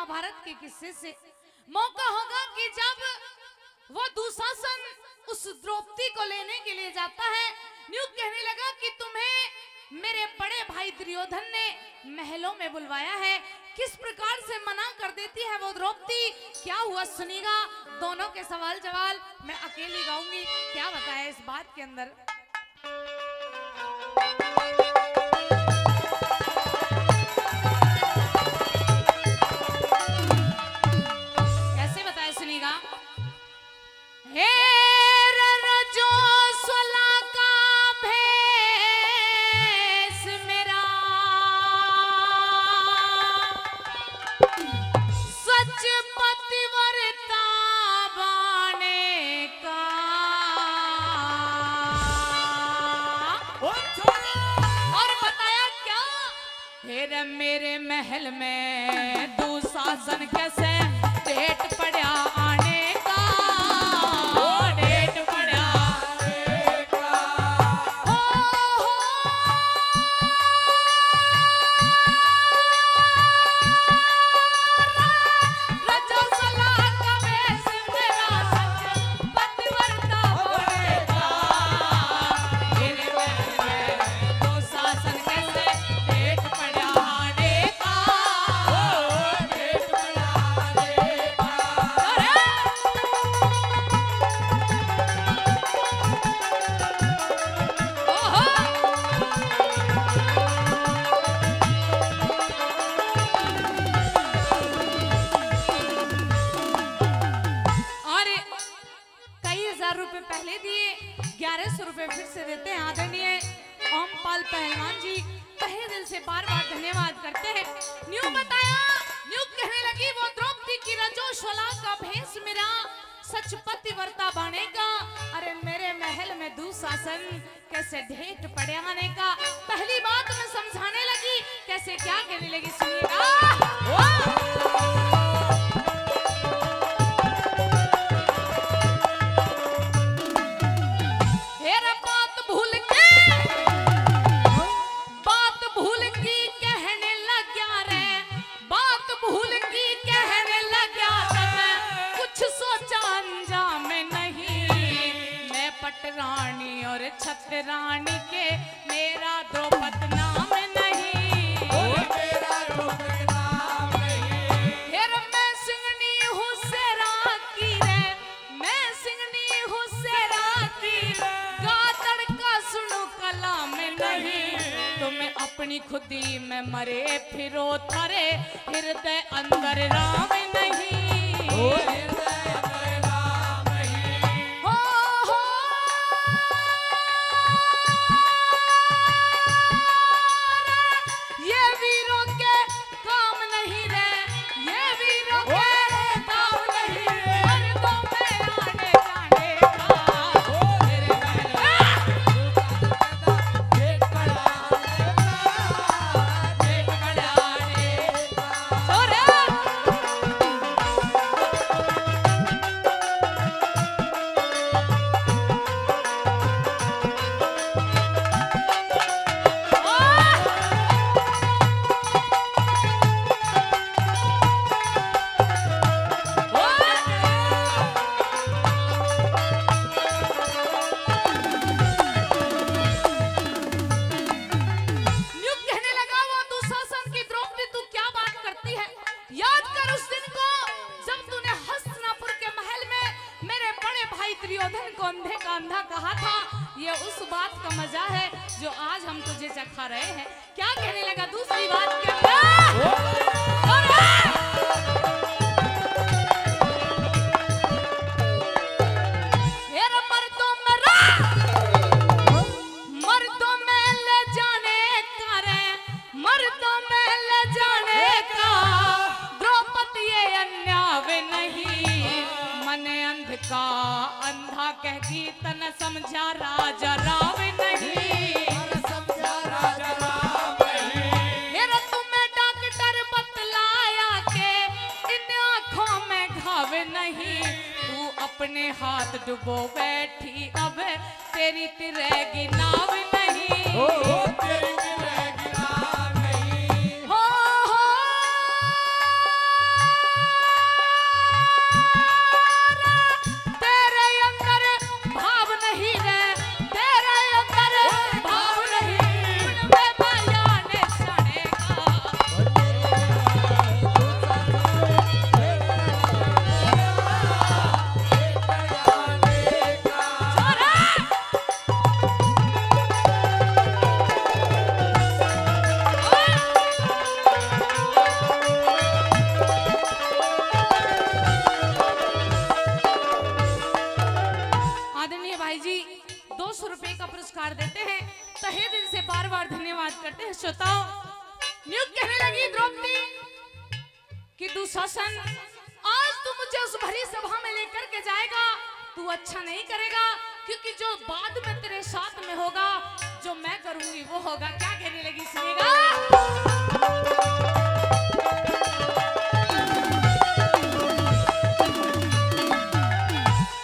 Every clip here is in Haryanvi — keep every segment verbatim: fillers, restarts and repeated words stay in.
महाभारत के किस्से से। मौका होगा कि जब वो दुशासन उस द्रौपदी को लेने के लिए जाता है, न्यू कहने लगा कि तुम्हें मेरे बड़े भाई दुर्योधन ने महलों में बुलवाया है। किस प्रकार से मना कर देती है वो द्रौपदी, क्या हुआ सुनिएगा। दोनों के सवाल जवाब मैं अकेली गाऊंगी, क्या बताया इस बात के अंदर। कैसे बताया सुनिएगा। हे रजो सुला का भेष मेरा, सच पतिव्रता बाने का। और बताया क्या? फिर मेरे महल में दुशासन कैसे डेट पड़ा आने का, डेट पड़ा आने का। हो, हो। रजो सुला का भेष मेरा, सच पतिव्रता होने का। मेरे महल में दुशासन कैसे डेट पड़ा आने का। अरे! ओहो! और कई हजार रुपए पहले दिए, ग्यारह सौ रुपए फिर से देते हैं आदरणीय ओमपाल पहलवान जी। तहे दिल से बार बार धन्यवाद करते हैं। न्यू बताया, न्यू कहने लगी वो द्रौपदी की रजो सुला का भेष मेरा, सच पतिव्रता बाने का। अरे मेरे महल में दुशासन कैसे डेट पड़े आने का। पहली बात मैं समझाने लगी, कैसे क्या कहने लगी, सुनिएगा। हे रे बात भूल के, बात भूल की कहने लग्या रे, बात भूल की कहने लग्या तब कुछ सोचा अंजाम नहीं। मैं पटरानी और छतरानी के, मेरा द्रौपद नाम नहीं। ओ मेरा द्रौपद नाम नहीं। फिर मैं सिंगनी हूँ शेरा की रे, मैं सिंगनी हूँ शेरा की, गा तड़का सुनो कलाम नहीं। तुम अपनी खुदी में मरे फिरो, थारे हृदय अंदर राम नहीं। ओ हृदय अंदर राम नहीं। हो, हो। ये वीरों के काम नहीं रे, ये वीरों के काम नहीं रे। मर्दों में आने जाने का। ओ मेरे महल में देख बड़ा, देख बड़ा रे। छोरे। न्यू कहने लगा वो दुशासन की द्रौपदी, तू क्या बात करती है? याद कर उस दिन को, जब तूने हस्तिनापुर के महल में मेरे बड़े भाई दुर्योधन को अंधे का अंधा कहा था। ये उस बात का मजा है जो आज हम तुझे चखा रहे हैं। क्या कहने लगा दूसरी बात के अंदर? अरे! हे रे मर्दों में रा-, मर्दों में ले जाने का रे, मर्दों में ले जाने का द्रौपदी ये अन्याय नहीं। मन अंध का अंधा कह दी तन समझा राजा राव नहीं। अरे समझा राजा राव नहीं। मेरा तुम्हें डॉक्टर बतलाया के इन आँखों में घाव नहीं। तू अपने हाथ डुबो बैठी अब, तेरी तिरेगी नाव नहीं। ओ, ओ, तेरी तिरेगी नाव नहीं। हो, हो। करते हैं श्रोताओं। न्यू कहने लगी द्रौपदी कि दुशासन, आज तू मुझे उस भरी सभा में लेकर के जाएगा, तू अच्छा नहीं करेगा, क्योंकि जो बाद में तेरे साथ में होगा, जो मैं करूंगी वो होगा। क्या कहने लगी, सुनिएगा।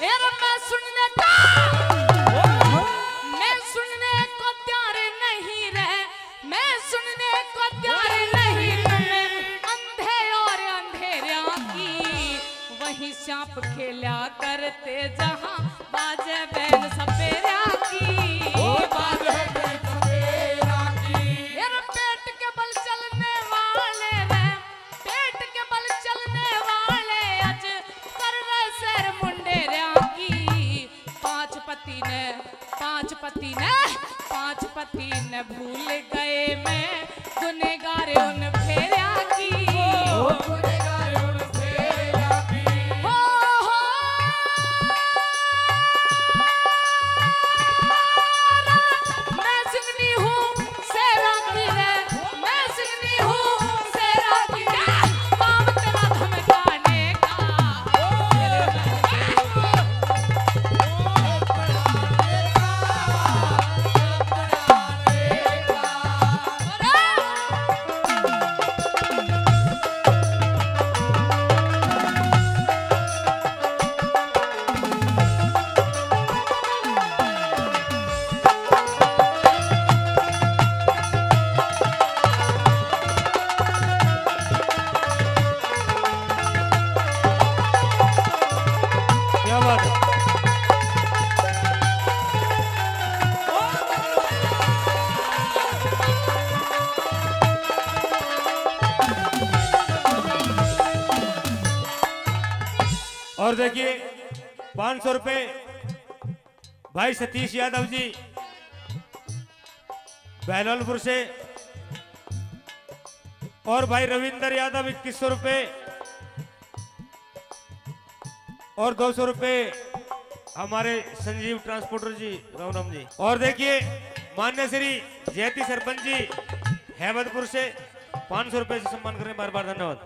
ए रे, मैं सुनने का, मैं सुनने को तैयार नहीं रे, मैं सुनने को तैयार नहीं रे, अंधे और अंधेरिया की, वहीं सांप खेला करते जहां बाजे बैल सपेरा की। ओ बाजे बैल सपेरा की। ए रे, पेट के बल चलने वाले रे, पेट के बल चलने वाले आज कर रहे सर मुंडेरिया की। पांच पति ने, पांच पति ने, पांच पति ने भूल गए मैं गुनहगार उन फेरिया की। ओ गुनहगार उन फेरिया की। हो, हो। मैं सिंगनी हूँ शेरा की रे, मैं सिंगनी हूँ शेरा की। पाँव तेरा धमकाने का। क्या बात है। और देखिए, पाँच सौ रुपए भाई सतीश यादव जी बहलोलपुर से, और भाई रविंदर यादव इक्कीस सौ रुपए, और दो सौ रुपए हमारे संजीव ट्रांसपोर्टर जी, राम राम जी। और देखिए, मान्य श्री जयती सरपंच जी हैबतपुर से पाँच सौ रुपए से सम्मान करें, बार बार धन्यवाद।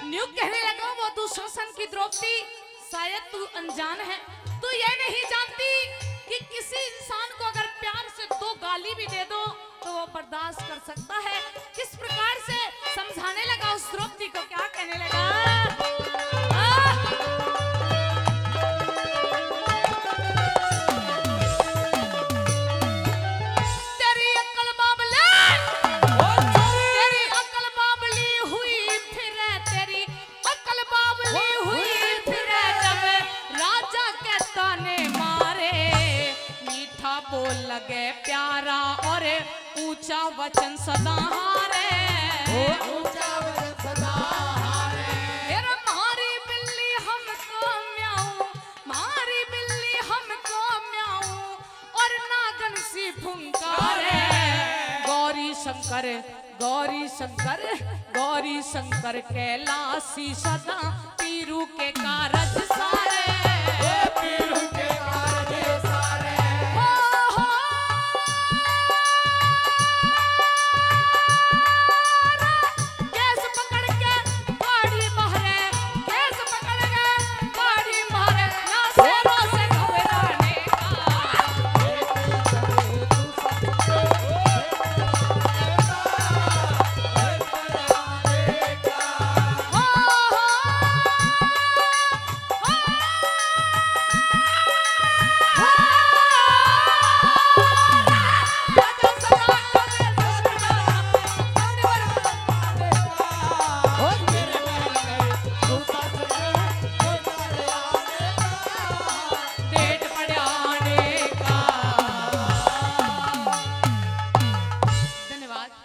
न्यू कहने लगा वो दुशासन की द्रौपदी, शायद तू अनजान है, तू ये नहीं जानती कि किसी इंसान को अगर प्यार से दो गाली भी दे दो तो वो बर्दाश्त कर सकता है। किस प्रकार से समझाने लगा उस द्रौपदी को, क्या कहने लगा? आह! तेरी अकल बाबले, तेरी अकल बाबली हुई फिरे, तेरी अकल बाबली हुई फिरे जब राजा के ताने मारे। मीठा बोल लगे प्यारा और ऊंचा वचन सदा हारे। ओ ऊंचा वचन सदा हारे। तेरा म्हारी बिल्ली हमको म्याऊं, म्हारी बिल्ली हमको म्याऊं, और नागन सी फुंकारे। गौरी शंकर, गौरी शंकर, गौरी शंकर कैलाशी सदा पीरू के कारज सा।